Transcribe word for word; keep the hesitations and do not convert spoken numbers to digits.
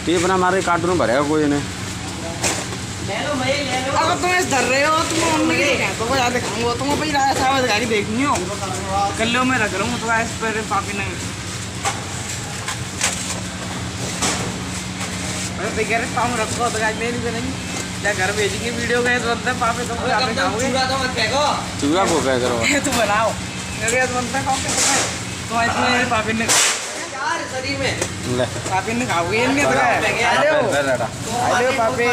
टीप ना मारे, कार्टून भरेगा कोई ने। अगर तुम ऐसे डर रहे हो, तुम मम्मी के क्या? तो कोई याद रखूंगा, तुम अपनी राय साहब लगा के देखनी हो। कर लो, मैं रख रहा हूँ, तो ऐसे पर पापी ने। अरे तो कह रहे, पाँव रखो, तो आज मैं नहीं करेंगे। क्या घर भेजेंगे वीडियो का, ऐसा बनता है, पापी तुम जाते खाओगे। चूड़ा को पैक करो। ये तो बनाओ। अरे ऐसा बनता है, पापी तो खाओ। तो आज मैं पापी ने ले। पापी ने खाओगे, ये नहीं पता है। हेलो। हेलो, पापी।